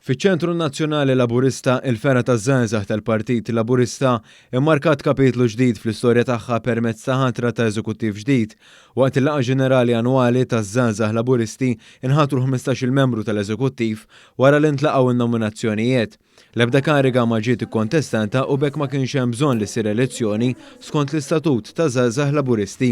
Fiċ-Ċentru Nazzjonali Laburista, il-fergħa taż-żgħażagħ tal-Partit Laburista mmarkat kapitlu ġdid fl-istorja tagħha permezz ta' ħatra ta' eżekuttiv ġdid. Waqt il-Laqgħa Ġenerali Annwali taż-Żgħażagħ Laburisti nħatru 15-il membru tal-eżekuttiv wara li ntlaqgħu n-nominazzjonijiet. L-ebda kariga ma ġiet ikkontestata u b'hekk ma kienx hemm bżonn li ssir elezzjoni skont l-istatut ta' Żgħażagħ Laburisti.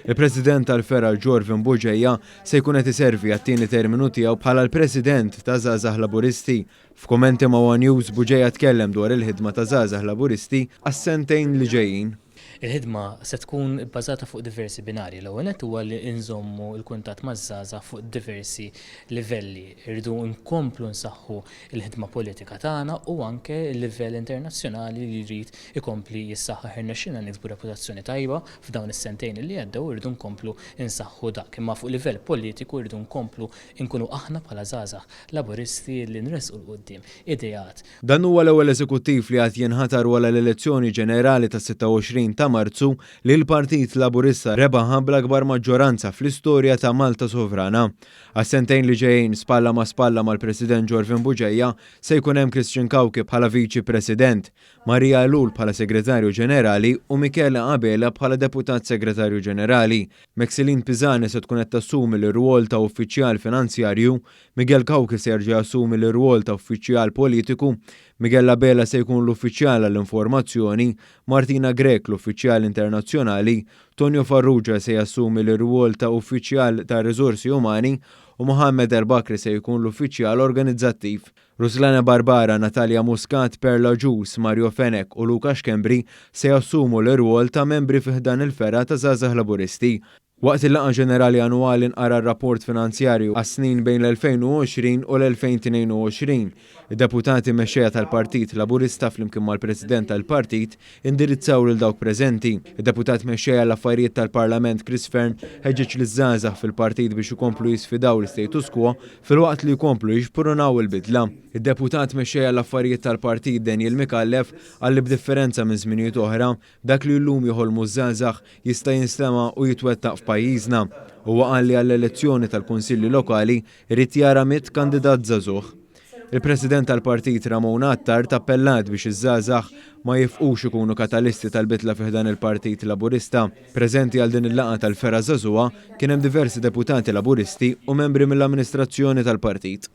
Il-President tal-fergħa Jorvin Bugeja se jkun qed iservi għat-tieni terminu tiegħu bħala l-President ta' Żgħażagħ Laburisti. F'kummenti ma' one News, Bugeja tkellem dwar il-ħidma ta' Żgħażagħ Laburisti għas-sentejn li ġejjin. Il-ħidma se tkun ibbażata fuq diversi binarji. L-ewwel nett huwa li nżommu l-kuntatt maż-żgħażagħ fuq diversi livelli. Irridu nkomplu nsaħħu l-ħidma politika tagħna u anke l-livell internazzjonali li jrid ikompli jissaħħaħ. Irnexxielna niksbu reputazzjoni tajba f'dawn is-sentejn li għaddew u rridu nkomplu nsaħħu dak. Imma fuq livell politiku rridu nkomplu nkunu aħna bħala żgħażagħ Laburisti li nressqu 'l quddiem ideat Dan huwa l-ewwel eżekuttiv li għad jinħatar wara l-elezzjoni ġenerali tas-26 ta' Marzu li l-Partit Laburista rebaħha bl-akbar maġġoranza fl-istorja ta' Malta sovrana. Għas-sentejn li ġejjin spalla ma' spalla mal-President Jorvin Bugeja se jkun hemm Christian Cauchi bħala Viċi President, Maria Ellul bħala Segretarju Ġenerali u Michele Abela bħala Deputat Segretarju Ġenerali. Maxeline Pisani se tkun qed tassumi l-irwol ta' Uffiċjal Finanzjarju Miguel Cauchi se jerġa' jassumi l-irwol ta' uffiċjal politiku, Miguel Abela se jkun l-uffiċjal għall-informazzjoni, Martina Grech l-uffiċjal internazzjonali, Tonio Farrugia se jassumi l-irwol ta' uffiċjal tar-riżorsi umani u Mohammed El Bakri se jkun l-uffiċjal organizzattiv. Ruslana Barbara, Natalia Muscat, Perla Agius, Mario Fenech u Luca Schembri se jassumu l-irwol ta' membri fi ħdan il-fergħa ta' Żgħażagħ Laburisti. Waqt il-Laqgħa Ġenerali Annwali nqara r-rapport finanzjarju għas-snin bejn l-2020 u l-2022. Id-Deputati Mexxejja tal-Partit Laburista flimkien mal-President tal-Partit indirizzaw lil dawk preżenti. Id-Deputat Mexxej għall-Affarijiet tal-Parlament Chris Fearne ħeġġeġ liż-żgħażagħ fil-partit biex ikomplu jisfidaw l-istatus quo filwaqt li jkomplu jixprunaw il-bidla. Id-Deputat Mexxej għall-Affarijiet tal-Partit Daniel Micallef qal li b'differenza minn żminijiet oħra, Dak li llum joħolmu ż-żgħażagħ jista' jinstema' u jitwettaq f'pajjiżna. Huwa qal li għall-elezzjoni tal-Kunsilli Lokali jrid jara mitt kandidat żagħżugħ. Il-President tal-Partit Ramona Attard appellat biex iż-żgħażagħ ma jifqux ikunu katalisti tal-bidla fi ħdan il-Partit Laburista. Preżenti għal din il-laqgħa tal-fergħa żagħżugħa kien hemm diversi deputati Laburisti u membri mill-amministrazzjoni tal-partit.